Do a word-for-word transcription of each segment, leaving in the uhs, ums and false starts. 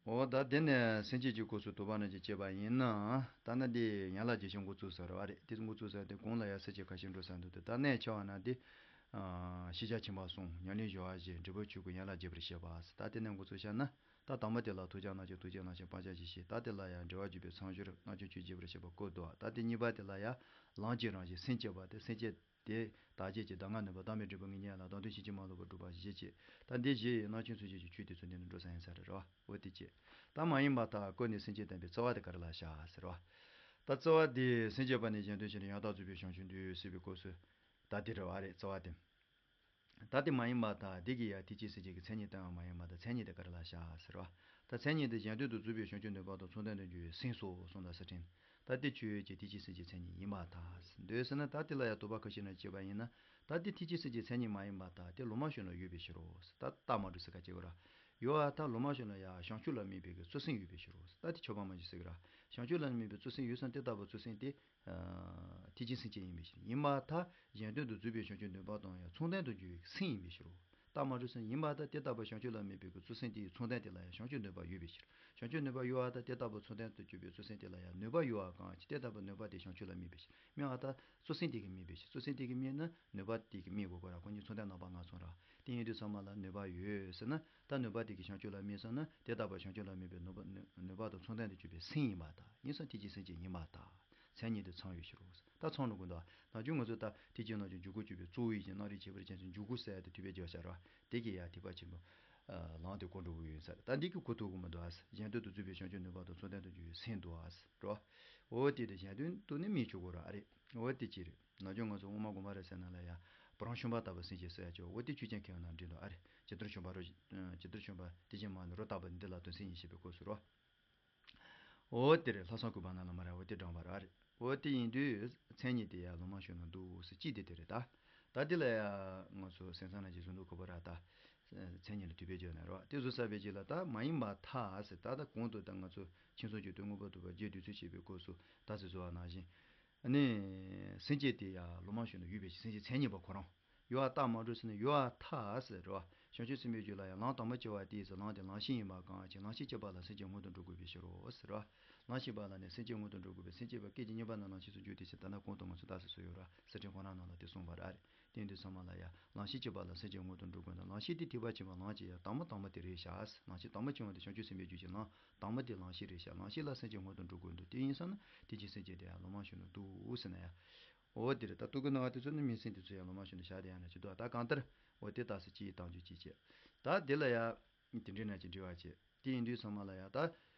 འོ་ད་དེ་ནས་སེམས་བསྐྱེད་ཀྱི་སྐབས་སུ་དུ་བ་ན་ཅིག་བྱེད་པ་ཡིན་ན། ད་ན་འདི་ཡན་ལག་བརྒྱད་ཅུ་འགོ་བཙུགས་ས་རེད་བ་རེད། དེ་འགོ་བཙུགས་ས་དེ་གོང་ལ་ཡ་སེམས་བསྐྱེད་ཁ་ཤས་འགྲོ་ས་འདུག་སྟེ། ད་གནད་ཆེ་བ་ན་དེ་ཤེས་བྱ་ཆེན་པོ་གསུམ། ཉམས་ལེན་སྦྱོར་བ་བཞི། འབྲས་བུ་ཆོས་སྐུ་ཡན་ལག་བརྒྱད་པར་བཤད་པ། ད་དེ་ནས་འགོ་བཙུགས་བྱས་ན། ད་དང་པོ་དེ་ལ་ཐུགས་རྒྱལ་རྣམ་བསྐྱེད། ཐུགས་རྗེ་རྣམ་བསྐྱེད། སྤང་བྱ་ཞེས་བཤད། ད་དེ་ལ་ཡང་འབྲེལ་བ་བརྒྱུད་པའི་མཚམས་སྦྱོར་རྣམ་བསྐྱེད་ཆོས་བརྒྱད་པར་བཤད་པ་སྐོར་འདུག་ད་དེ་གཉིས་པ་དེ་ལ་ཡང་ལམ་གྱི་རང་བཞིན་སེམས་བསྐྱེད་པ་དེ། སེམས་བསྐྱེད་དེ་དག་བྱེད་ཀྱི་གདམས་ངག་ནུས་པ། གདམས་པའི་འབྲས་བུ་དངོས་རྙེད་ལ། གདམས་དོན་ཕྱིན་ཅི་མ་ལོག་པར་སྒྲུབ་པ་ཞེས་བྱས། ད་འདི་བཞི་ཡི་རྣམ་བསྐྱེད་མཚོན་བྱེད་ཀྱི་ཆོས་དེ་ཚོ་འདི་ནས་འགྲོ་ས་ཡིན་ས་རེད་བ། འོ་དེ་བྱས། ད་མ་ཡིན་པར་ཐལ། ཀུན་ནས་སེམས་བསྐྱེད་བསྟན་པའི་རྩ་བ་དེ་ག་རེ་ལ་བཞག་ཟེར་བ། ད་རྩ་བ་དེ་སེམས་བསྐྱེད་པ་ནི་གཞན་དོན་ཕྱིར། ཡང་དག་རྫོགས་པའི་བྱང་ཆུབ་འདོད་ཟེར་བའི་སྐབས་སུ། ད་དེ་རེད་བ་རེད། རྩ་བ་དེ། ད་དེ་མ་ཡིན་པར་ཐལ། དེ་གིས་ཡང་ཐེག་ཆེན་སེམས་བསྐྱེད་ཀྱི་མཚན་ཉིད་བསྟན་པ་མ་ཡིན་པར་ཐལ། མཚན་ཉིད་དེ་ག་རེ་ལ་བཞག་ཟེར་བ། ད་མཚན་ཉིད་དེ་གཞན་དོན་དུ་རྫོགས་པའི་བྱང་ཆུབ་ནུས་པ་དང་མཚུངས་ལྡན་དུ་འགྱུར་བའི་སེམས་སོ་གསུངས་ལ་ཟེར་ཕྲན། ད་དེ་ཆོས་ཀྱི་ཐེག་ཆེན་སེམས་བསྐྱེད་མཚན་ཉིད་ཡིན་པར་ཐལ། འདོད་ཟེར་ན། ད་དེ་ལ་ཡང་དོགས་པ་ཁ་ཤས་ནང་བྱས་པ་ཡིན་ན། ད་དེ་ཐེག་ཆེན་སེམས་བསྐྱེད་མཚན་ཉིད་མ་ཡིན་པར་ཐལ། དེ་ལམ་སྦྱོར་ནང་ཡོད་པའི་ཕྱིར་རོ། ད་རྟགས་མ་གྲུབ་ཟེར་ཁ་ཅིག་གོ་ར། ཡོད་པར་ཐལ། ལམ་སྦྱོར་ནང་ཡང་བྱང་ཆུབ་ལ་དམིགས་པའི་གི་གཙོ་སེམས་ཡོད་པའི་ཕྱིར་རོ། ད་དེ་ཆོས་པ་མ་གཞི་ཟེར་གི་ར། བྱང་ཆུབ་ལ་དམིགས་པའི་གཙོ་སེམས་ཡོད་ཙང་དེ་ལྟ་བུ་གཙོ་སེམས་དེ། ཨ། ཐེག་ཆེན་སེམས་བསྐྱེད་ཡིན་པའི་ཕྱིར། ཡིན་པར་ཐལ། གཞན་དོན་དུ་རྫོགས་པའི་བྱང་ཆུབ་ནུས་པ་དང་ཡང་མཚུངས་ལྡན་དུ་འགྱུར་བའི་སེམས་ཡིན་པའི་ཕྱིར་རོ། རྟགས་མ་གྲུབ་ཟེར་ན། ཡིན་པར་ཐལ། དེ་ལྟ་བུ་བྱང་ཆུབ་ལ་དམིགས་པའི་གི་གཙོ་སེམས་དེ་ཡི་མཚུངས་ལྡན་དེ་ལ་ཡང་བྱང་ཆུབ་ནུས་པ་ཡོད་པའི་ཕྱིར། བྱང་ཆུབ་ནུས་པ་ཡོད་པར་ཐལ། དེ་ལྟ་བུ་མཚུངས་ལྡན་དུ་གྱུར་པའི་གཙོ་སེམས་དེ་ལ་ཡང་ནུས་པ་ཡོད་པ་གང་ཞིག་དེ་ལྟ་བུ་ནུས་པ་དེ་བྱང་ཆུབ་ལ་དམིགས་པའི་ཕྱིར། དམིགས་པར་ཐལ། གཙོ་སེམས་དེ་གིས་དམིགས་པའི་ཕྱིར། གཙོ་སེམས་དེ་གིས་དམིགས་ན་ནུས་པ་དེ་གིས་དམིགས་དགོས་གོ་ར། ཁོ་གཉིས་མཚུངས་ལྡན་རྣམ་པ་ལྔ་ཚང་ར། དེ་ཡིན་དུས་ཚང་མ་ལ་ནུས་པ་ཡོད་ཟེར་ན། ད་ནུས་པ་དེ་གིས་བྱང་ཆུབ་ལ་དམིགས་སོང་ན། དེ་ལྟ་བུ་བྱང་ཆུབ་ལ་དམིགས་པའི་ནུས་པ་ནུས་ནུས་པ་དང་མཚུངས་ལྡན་དུ་གྱུར་པའི་སེམས་ཡིན་པར་ཐལ། ཡིན་ཙང་ཐེག་ཆེན་སེམས་བསྐྱེད་ཡིན་པར་ཐལ། མཚན་ཉིད་དེ་ཚང་བའི་ཕྱིར་རོ། ད་ཚང་འགྲོ་དགོས་འདུག་ནམ་རྒྱུན་ང་ཚོ་ད་ཐེག་ཆེན་ནམ་རྒྱུན་འཇུག་སྒོ་གཅིག་པའི་གཙོ་བོའི་གཞི། རྣམ་རིག་ཁྱད་པར་ཅན་ཚོ་འཇུག་སྒོ་ཟེར་ཡ་དེ་ཐུག་པའི་རྒྱུ་བྱ་ར། དེ་གིས་ཡང་ཐེག་པ་ཆེན་པོ་ལམ་དེ་གོ་འགྲོ་གི་ཡོད་ས་རེད། ད་འདི་གི་གོ་ཐུབ་ཀྱི་མི་འདུག་ཨ། གཞན་དོན་དུ་རྫོགས་པའི་བྱང་ཆུབ་ནུས་པ་དང་མཚུངས་ལྡན་དུ་འགྱུར་བའི་སེམས་འདུག་ཨ། རོ། འོ་དེ་དེ་གཞན་དོན་དུ་ནི་མི་འཇུག་གོ་ར་ཨ་རེད། འོ་དེ་ཅི་རེད། ནམ་རྒྱུན་ང་ཚོ་དབུ་མ་དགོངས་པ་རབ་གསལ་ནང་ལ་ཡང་བུ་རམ་ཤུན་པ་ལྟ་བུ་སེམས་བསྐྱེད་ཟེར་ཡ་ཅིག་འོ་དེ་ཆོས་ཅན་མཁས་པའི་ནང་འདྲེན་འདུག་ཨ་རེད། ཇི་ལྟར་ཤུན་པ་རོ། ཇི་ལྟར་ཤུན་པ་དེ་བཞིན་མ་ནི་རོ། རྟག་པར་འདི་ལ་དོན་སེམས་ཡིན་ཞེས་པའི་སྐབས་སུ་རོ། འོ་དེ་རེད། ལྷག་བསམ་སྐུ་པར་ནང་ལ་མ་རེད། འོ་དེ་དྲངས་པ་རེད་ཨ་རེད། འོ་དེ་ཡིན་དུས་མཚན་ཉིད་དེ་ཡང་ལམ་སྦྱོར་ནང་འདུག་ཟེར་གཅིག་དེ་དེ་རེད་ད། ད་དེ་ལ་ཡང་ང་ཚོ་སེམས་ཙམ་ནང་ཅིག་བཟོ་འདུག་གོ་བ་ར་ད། མཚན་ཉིད་ལ་དུས་པས་བརྗོད་ན་རོ། དེ་བཟོ་ས་བའི་རྗེས་ལ་ད་མ་ཡིན་པར་ཐལ་ཟེར། ད་ལྟ་གོང་དུ་ད་ང་ཚོ་མཁྱེན་སོང་ཆོས་དོན་མངོན་པར་རྟོགས་པ་རྗེ་བདུད་རྩི་ཞེས་པའི་སྐབས་སུ་ད་ཟེར་བཟོ་བ་ནང་བཞིན། ཨ་ནི། སེམས་བསྐྱེད་དེ་ཡང་ལམ་སྦྱོར་ནང་ཡོད་པའི་ཕྱིར། སེམས་བསྐྱེད་མཚན་ཉིད་པ་ཁོ་རང་ཡོད་པར་ཐལ། མ་གྲུབ་ཟེར་ན་ཡོད་པར་ཐལ་ཟེར་རོ། བྱང་ཆུབ་སེམས་དཔའི་རྒྱུད་ལ་ཡང་ལམ་དང་པོ་སྐྱེ་བ་དེ་ཟེར། ལམ་དེ་ལམ་ཤེས་ཡིན་པ་གང་ཞིག་ལམ་ཤེས་སྐྱེས་པ་ལ་སེམས་བསྐྱེད་སྔོན་དུ་འགྲོ་དགོས་པའི་ཕྱིར་རོ་ཟེར་རོ། ལམ་ཤེས་པ་ལ་ནི་སེམས་བསྐྱེད་སྔོན་དུ་འགྲོ་དགོས་པས། སེམས་བསྐྱེད་པ་སྐད་ཅིག་གཉིས་པ་ན་ལམ་ཤེས་སུ་འགྱུར་ཏེ་ཟེར། ད་ནི་གོང་དུ་ང་ཚོ་ད་ཟེར་སོ་ཡོད་ར། གསེར་ཕྲེང་ཁོ་རང་ནང་ལ་དེ་གསུངས་པ་རེད། དེ་ཡིན་དུས་ཚང་མ་ལ་ཡང་ལམ་ཤེས་སྐྱེས་པ་ལ་སེམས་བསྐྱེད་སྔོན་དུ་འགྲོ་དགོས་འདུག་ལམ་ཤེས་དེ་ཐེག་པ་ཆེན་པོའི་ལམ་གྱི་ཡང་དང་པོ་དང་པོ་དེ་རེད་ཤག་ལམ་ཤེས་དང་པོ་ཆེན་པོ་དེ་བྱང་ཆུབ་སེམས་དཔའི་རྒྱུད་ཀྱི་ལམ་དང་པོ་དེ་ལམ་ཤེས་རེད་ཤག་ལམ་ཤེས་ལ་སེམས་བསྐྱེད་སྔོན་དུ་འགྲོ་དགོས་འདུག་དེ་ཡིན་ཙང་ན་ཐེག་ཆེན་སེམས་བསྐྱེད་དེ་ཡང་ལམ་སྦྱོར་ནང་འདུག་ཟེར་ན་ཡང་། འོ་དེ་རེད། ད་ལྟོ་གི་ནང་དེ་ཚོ་ནི་མིང་སྲིང་དེ་ཚོ་ཡང་ལམ་སྦྱོར་ནང་བཞག་དེ་ཡང་ན་ཅི་འདུག་ད་གང་ལྟར་འོ་དེ་ལྟ་ས་ཅིག་བཏང་རྒྱུ་ཅིག་བྱས། ད་དེ་ལ་ཡང་དེ་འདྲའི་ན་ཅིག་འབྲེལ་བ་བྱས། དེ་ཡིན་དུས་ཚང་མ་ལ་ཡང་ད།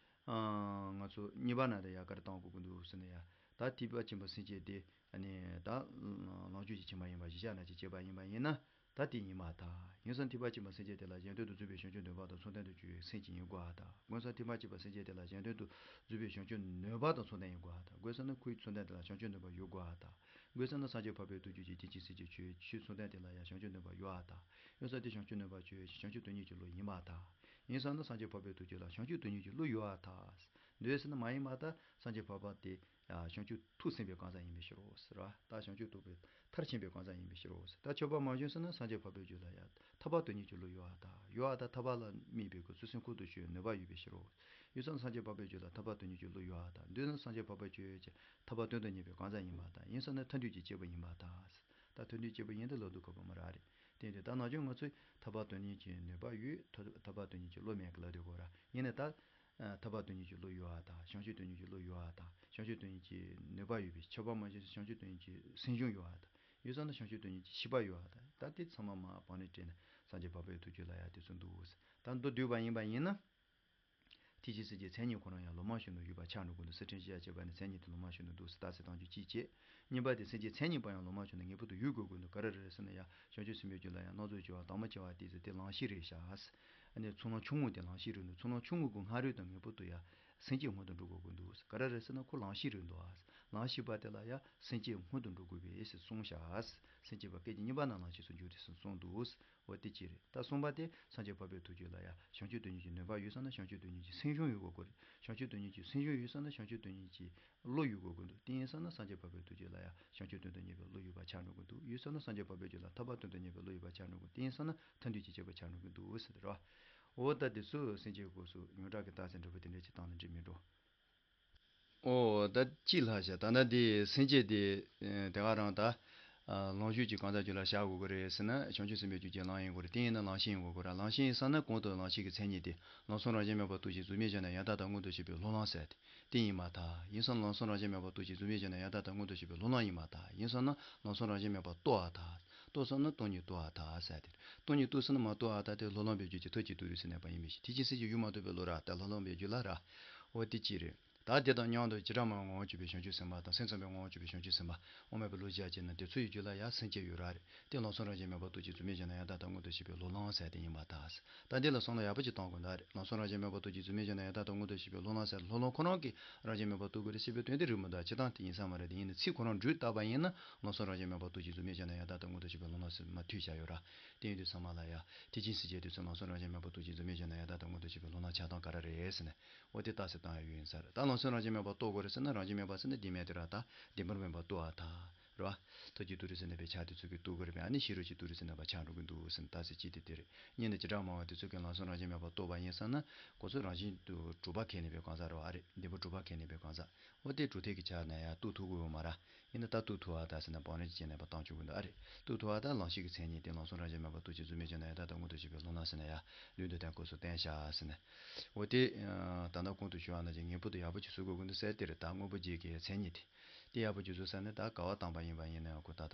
ཨ། ང་ཚོ་གཉིས་པ་ན་དེ་ཡང་ག་རེ་བཏང་དགོས་ཀྱི་འདུག་ཟེར་ན་ཡང་། ད་ཐེག་པ་ཆེན་པོའི་སེམས་བསྐྱེད་དེ་ཨ་ནི་ད་ལམ་སྦྱོར་གྱི་ཆེན་པོ་ཡིན་པ་གཞི་བཞག་ན་ཅིག་བྱས་པ་ཡིན་པ་ཡིན་ན། ད་དེ་ཡིན་པར་ཐལ། ཡིན་ཙང་ཐེག་པ་ཆེན་པོའི་སེམས་བསྐྱེད་དེ་ལ་གཞན་དོན་དུ་རྫོགས་པའི་བྱང་ཆུབ་ནུས་པ་དང་མཚུངས་ལྡན་དུ་གྱུར་པའི་སེམས་ཅིག་ཡིན་དགོས་པར་ཐལ། དགོས་ཙང་ཐེག་པ་ཆེན་པོའི་སེམས་བསྐྱེད་དེ་ལ་གཞན་དོན་དུ་རྫོགས་པའི་བྱང་ཆུབ་ནུས་པ་དང་མཚུངས་ལྡན་ཡིན་དགོས་པར་ཐལ། དགོས་ཙང་ན་ཁོའི་མཚུངས་ལྡན་དེ་ལ་བྱང་ཆུབ་ནུས་པ་ཡོད་དགོས་པར་ཐལ། དགོས་ཙང་ན་སངས་རྒྱས་འཕགས་པའི་ཐུགས་རྒྱུད་ཀྱི་ཐེག་ཆེན་སེམས་བསྐྱེད་ཆོས་ཆོས་མཚུངས་ལྡན་དེ་ལ་ཡང་བྱང་ཆུབ་ནུས་པ་ཡོད་པར་ཐལ། ཡོད་ཙང་དེ་བྱང་ཆུབ་ནུས་པ་ཆོས་ཅན། བྱང་ཆུབ་དོན་གཉེར་གྱི་བློ་ཡིན་པར་ཐལ། ཡིན་ཙང་ན་སངས་རྒྱས་འཕགས་པའི་ཐུགས་རྒྱུད་ལ་བྱང་ཆུབ་དོན་གཉེར་གྱི་བློ་ཡོད་པར་ཐལ། འདོད་ཟེར་ན་མ་ཡིན་པར་ཐལ། སངས་རྒྱས་འཕགས་པ་དེ་བྱང་ཆུབ་ཐུགས་ཟིན་པའི་གང་ཟག་ཡིན་པའི་ཕྱིར་རོ་ཟེར་བ། ད་བྱང་ཆུབ་ཐོབ་པའི་མཐར་ཕྱིན་པའི་གང་ཟག་ཡིན་པའི་ཕྱིར་རོ་ཟེར། ད་ཆོས་པ་མ་བྱོན་ཟེར་ན་སངས་རྒྱས་འཕགས་པའི་རྒྱུད་ལ་ཡང་ཐར་པ་དོན་གཉེར་གྱི་བློ་ཡོད་པར་ཐལ། ཡོད་པར་ཐལ། ཐར་པ་ལ་དམིགས་པའི་གི་ཚུལ་སེམས་ཁོང་དུ་ཆུད་ནུས་པ་ཡོད་པའི་ཕྱིར་རོ། ཡོད་ཙང་སངས་རྒྱས་འཕགས་པའི་རྒྱུད་ལ་ཐར་པ་དོན་གཉེར་གྱི་བློ་ཡོད་པར་ཐལ། འདོད་ན་སངས་རྒྱས་འཕགས་པའི་རྒྱུད་ཀྱི་ཐར་པ་དོན་དུ་གཉེར་བའི་གང་ཟག་ཡིན་པར་ཐལ། ཡིན་ཙང་ན་ཐར་འདོད་ཀྱི་སྐྱེས་བུ་ཡིན་པར་ཐལ། ད་ཐར་འདོད་སྐྱེས་བུ་ཡིན་དུ་ལབ་འདུག་གོ་བ་མ་ར་རེད། དེ་འདི་ད་ནང་ཆོས་ང་ཚོས་ཐར་པ་དོན་གཉེར་གྱི་ནུས་པ་ཡོད། ཐར་ཐར་པ་དོན་གཉེར་གྱི་བློ་མེད་གི་ལབ་འདུག་གོ་ར། ཡིན་ནའི་ད། ཨ། ཐར་པ་དོན་གཉེར་གྱི་བློ་ཡོད་པར་ཐལ། བྱང་ཆུབ་དོན་གཉེར་གྱི་བློ་ཡོད་པར་ཐལ། བྱང་ཆུབ་དོན་གཉེར་གྱི་ནུས་པ་ཡོད་པའི་ཆོས་པ་མ་བྱོན་ཟེར་བྱང་ཆུབ་དོན་གཉེར་གྱི་སེམས་བྱུང་ཡོད་པར་ཐལ། ཡོད་ཙང་ན་བྱང་ཆུབ་དོན་གཉེར་གྱི་ཤེས་པ་ཡོད་པར་ཐལ། ད་དེ་ཚང་མ་མ་བར་ནས་དྲན་ནས་སངས་རྒྱས་འཕགས་པའི་ཐུགས་རྒྱུད་ལ་ཡང་དེ་ཚོ་འདུག་ཟེར། ད་མདོར་བསྡུས་པ་ཡིན་པ་ཡིན་ན། ཐེག་ཆེན་སེམས་བསྐྱེད་མཚན་ཉིད་ཁོ་རང་ཡང་ལམ་སྦྱོར་ནང་ཡོད་པ་ཆགས་འགྲོ་གི་འདུག་གསེར་ཕྲེང་བཞི་ཡ་བྱས་པ་ནི་མཚན་ཉིད་དེ་ལམ་སྦྱོར་ནང་འདུག་ཟེར་ད་ཟེར་བཏང་རྒྱུ་གཅིག་བྱས། གཉིས་པ་དེ་སེམས་བསྐྱེད་མཚན་ཉིད་པ་ཡང་ལམ་སྦྱོར་ནང་ངེས་པར་དུ་ཡོད་དགོས་ཀྱི་འདུག་ག་རེ་རེད་ཟེར་ན་ཡང་བྱང་ཆུབ་སེམས་དཔའི་རྒྱུད་ལ་ཡང་སྣ་ཚོགས་སྦྱོར་བ་དང་པོ་སྐྱེ་བ་དེ་ཟེར་དེ་ལམ་ཤེས་རེད་ཤག་ཨ་ནི་ཚོགས་ལམ་ཆུང་ངུ་དེ་ལམ་ཤེས་རེད་འདུག་ཚོགས་ལམ་ཆུང་ངུ་གི་སྔ་རོལ་དུ་ངེས་པར་དུ་ཡང་སེམས་བསྐྱེད་སྔོན་དུ་འགྲོ་དགོས་ཀྱི་འདུག་ག་རེ་རེད་ཟེར་ན་ཁོ་ལམ་ཤེས་རེད་འདུག་ཨ། ལམ་ཤེས་པ་དེ་ལ་ཡང་སེམས་བསྐྱེད་སྔོན་དུ་འགྲོ་དགོས་པས་ཟེར་གསུངས་ཤག་ཨ། སེམས་བསྐྱེད་པ་སྐད་ཅིག་གཉིས་པ་ན་ལམ་ཤེས་སུ་འགྱུར་ཏེ་ཟེར་གསུངས་འདུག་འོ་དེ་གཅིག་རེད། ད་གསུམ་པ་དེ་སངས་རྒྱས་འཕགས་པའི་ཐུགས་རྒྱུད་ལ་ཡང་བྱང་ཆུབ་དོན་གཉེར་གྱི་ནུས་པ་ཡོད་ཙང་ན་བྱང་ཆུབ་དོན་གཉེར་གྱི་སེམས་བྱུང་ཡོད་དགོས་ཀྱི་རེད། བྱང་ཆུབ་དོན་གཉེར་གྱི་སེམས་བྱུང་ཡོད་ཙང་ན་བྱང་ཆུབ་དོན་གཉེར་གྱི་བློ་ཡོད་དགོས་ཀྱི་འདུག་དེ་ཡིན་ཙང་ན་སངས་རྒྱས་འཕགས་པའི་ཐུགས་རྒྱུད་ལ་ཡང་བྱང་ཆུབ་དོན་དུ་གཉེར་བའི་བློ་ཡོད་པ་ཆགས་འགྲོ་གི་འདུག་ཡོད་ཙང་ན་སངས་རྒྱས་འཕགས་པའི་རྒྱུད་ལ་ཐར་པ་དོན་དུ་གཉེར་བའི་བློ་ཡོད་པ་ཆགས་འགྲོ་གི་འདུག་དེ་ཡིན་ཙང་ན་ཐར་འདོད་ཀྱི་སྐྱེས་བུ་ཆགས་འགྲོ་གི་འདུག་ཟེར་ཏེ་རེད་བ། འོ་ད་དེ་ཚོ་སེམས་བསྐྱེད་སྐབས་སུ་ཡོངས་གྲགས་ཀྱི་རྟགས་ཟེར་འདྲ་པོ་དེ་འདྲ་ཅིག་བཏང་ནས་འགྲིག་མི་འགྲོ། ཨོ་ད་ཅི་ལྷག་བྱ་ད་ན་དེ་སེམས་བསྐྱེད་དེ་ཨ་དེ་ག་རང་ད་ཨ་ལོངས་སྤྱོད་ཀྱི་གང་ཟག་རྒྱུད་ལ་བཞག་དགོས་ཀྱི་རེད་ཟེར་ན། བྱང་ཆུབ་སེམས་དཔའི་རྒྱུད་ཀྱི་ལམ་ཡིན་དགོས་རེད། དེ་ཡིན་ན་ལམ་ཤེས་ཡིན་དགོས་ཀྱི་རེད། ལམ་ཤེས་ཡིན་ས་ན་གོང་དུ་ལམ་ཤེས་ཀྱི་མཚན་ཉིད་དེ་ལམ་གསུམ་རང་བཞིན་མེད་པར་རྟོགས་ཤིང་གཟུགས་མེད་བཞག་ན་ཡང་དག་དང་མངོན་དུ་བྱེད་པའི་བློ་ལམ་ཟེར་ཏེ། དེ་ཡིན་མ་ཐག་ཡིན་ས་ན་ལམ་གསུམ་རང་བཞིན་མེད་པར་རྟོགས་ཤིང་གཟུགས་མེད་བཞག་ན་ཡང་དག་དང་མངོན་དུ་བྱེད་པའི་བློ་ལམ་ཡིན་མ་ཐག་ཡིན་ས་ན་ལམ་གསུམ་རང་བཞིན་མེད་པར་རྟོགས་པར་ཐལ། རྟོགས་ས་ན་སྟོང་ཉིད་རྟོགས་པར་ཐལ་ཟེར་ཏེ། སྟོང་ཉིད་རྟོགས་ས་ན་མ་རྟོགས་པར་ཐལ་ཏེ་སློབ་ལམ་པའི་རྒྱུད་ཀྱི་ཐུགས་ཀྱི་ཏུ་རེ་ཟེར་ནས་པ་ཡིན་མི་ཤེས། དེ་ཅིག་སེམས་ཀྱི་ཡུལ་མ་རྟོགས་པའི་བློ་ར་ཏེ་སློབ་ལམ་པའི་རྒྱུད་ལ་ར། འོ་དེ་ཅི་རེད། ད་དེ་དང་མཉམ་དུ་བྱེ་བྲག་སྨྲ་བའི་ངོ་བོར་གྱུར་པའི་བྱང་ཆུབ་སེམས་དཔའ་དང་སེམས་ཙམ་པའི་ངོ་བོར་གྱུར་པའི་བྱང་ཆུབ་སེམས་དཔའ་དབུ་མ་པའི་བློ་སྦྱར་བྱས་ན་དེ་ཚོའི་རྒྱུད་ལ་ཡང་སེམས་བསྐྱེད་ཡོད་ར་རེད། དེ་ལམ་གསུམ་རང་བཞིན་མེད་པར་རྟོགས་ཤིང་གཟུགས་མེད་བཞག་ན་ཡང་དག་དང་མངོན་དུ་བྱེད་པའི་བློ་ལམ་ཟེར་དེ་ཡིན་པར་ཐལ། ད་འདི་ལ་བསམ་བློ་ཡག་པོ་ཅིག་གཏོང་དགོས་འདུག་རེད། ལམ་གསུམ་རང་བཞིན་མེད་པར་རྟོགས་ཤིང་གཟུགས་མེད་བཞག་ན་ཡང་དག་དང་མངོན་དུ་བྱེད་པའི་བློ་ལམ་ཟེར་སློབ་ལམ་ཁོ་རང་གིས་རང་བཞིན་མེད་པར་རྟོགས་དགོས་རེད་ཞེས་པའི་དོན་དེ་རེད་མི་འདུག་སྤྱིར་བཏང་དེ་ཡིན་ས་མ་རེད། དེ་ཡིན་ན་ཚིག་ཁོ་རང་འགྲོས་བཏགས་པ་ཡིན་ན་ལམ་གསུམ་རང་བཞིན་མེད་པར་རྟོགས་ཤིང་གཟུགས་མེད་བཞག་ན་ཡང་དག་དང་མངོན་དུ་བྱེད་པའི་བློ་ལམ་ཟེར་མ་མཐུད་བཞག་ཡོད་ར། དེ་ཡིན་དུས་ཚང་མ་ལ་ཡ། ཐེག་ཆེན་སེམས་བསྐྱེད་དེ་ཚོ་ལམ་གསུམ་རང་བཞིན་མེད་པར་རྟོགས་ཤིང་གཟུགས་མེད་བཞག་ན་ཡང་དག་དང་མངོན་དུ་བྱེད་པའི་བློ་ལམ་ཆགས་སྡང་ག་རེ་རེད་ཟེར་ནས། འོ་དེ་རྟགས་གསལ་བཏང་ཡ་ཡོད་ཡིན་ས་རེད། ད་ལམ་གསུམ་རང་བཞིན་མེད་པར་རྟོགས་དགོས་རེད་ཟེར་ན་རང་བཞིན་མེད་པ་ཟེར་ན་བདེན་མེད་དེ་ར་ད་བདེན་པར་མེད་པར་རྟོགས་པར་ཐལ། རེད་བ། ཐུགས་ཀྱི་ཏུ་རེ་ཟེར་ནས་པའི་ཆ་དེ་ཚོ་གིས་རྟོགས་ཀྱི་རེད་པས། ཨ་ནི་ཤེས་རབ་ཀྱི་ཏུ་རེ་ཟེར་ནས་པ་ཆགས་འགྲོ་གི་འདུག་ཟེར་ནས་རྟགས་གསལ་གཅིག་དེ་དེ་རེད། གཉིས་ནི་བྱེ་བྲག་སྨྲ་བ་དེ་ཚོ་གིས་ལམ་གསུམ་རང་བཞིན་མེད་པར་རྟོགས་པ་ཡིན་ས་ན་ཁོ་ཚོ་རང་བཞིན་དུ་གྲུབ་པ་ཁས་ལེན་པའི་གང་ཟག་རེད་བ། ཨ་རེད། བདེན་པར་གྲུབ་པ་ཁས་ལེན་པའི་གང་ཟག་འོ་དེ་གྲུབ་མཐས་ཀྱི་ཆ་ནས་ཡ་རྟོགས་ཐུབ་ཀྱི་ཡོད་མ་རེད། ཡིན་ན་ད་རྟོགས་ཐུབ་པར་ཐལ་ཟེར་ན་བང་རིམ་གྱི་སྐྱེ་གནས་པ་བཏང་ཆོག་གི་འདུག་ཨ་རེད། རྟོགས་ཐུབ་པར་ཐལ། ལམ་ཤེས་ཀྱི་མཚན་ཉིད་དེ་ལམ་གསུམ་རང་བཞིན་མེད་པར་རྟོགས་ཤིང་གཟུགས་མེད་བཞག་ན་ཡང་དག་དང་མངོན་དུ་བྱེད་པའི་བློ་ལམ་ཟེར་ན་ཡ། ལུང་འདི་ལྡན་སྐབས་སུ་བསྟན་བཞག་ཟེར་ནས། འོ་དེ་ད་ལྟ་གོང་དུ་ཞུས་པ་ནང་བཞིན་ངེས་པར་དུ་ཡག་པོ་ཅིག་བཟོ་དགོས་ཀྱི་འདུག་ཟེར་དེ་རེད། ད་དངོས་པོ་བརྒྱད་ཀྱི་མཚན་ཉིད་དེ། དེ་ཡག་པོ་ཅིག་བཟོ་ས་ནས་ད་ག་བ་བཏང་པ་ཡིན་པ་ཡིན་ན་ཡང་ཁོ་ད་ལྟ།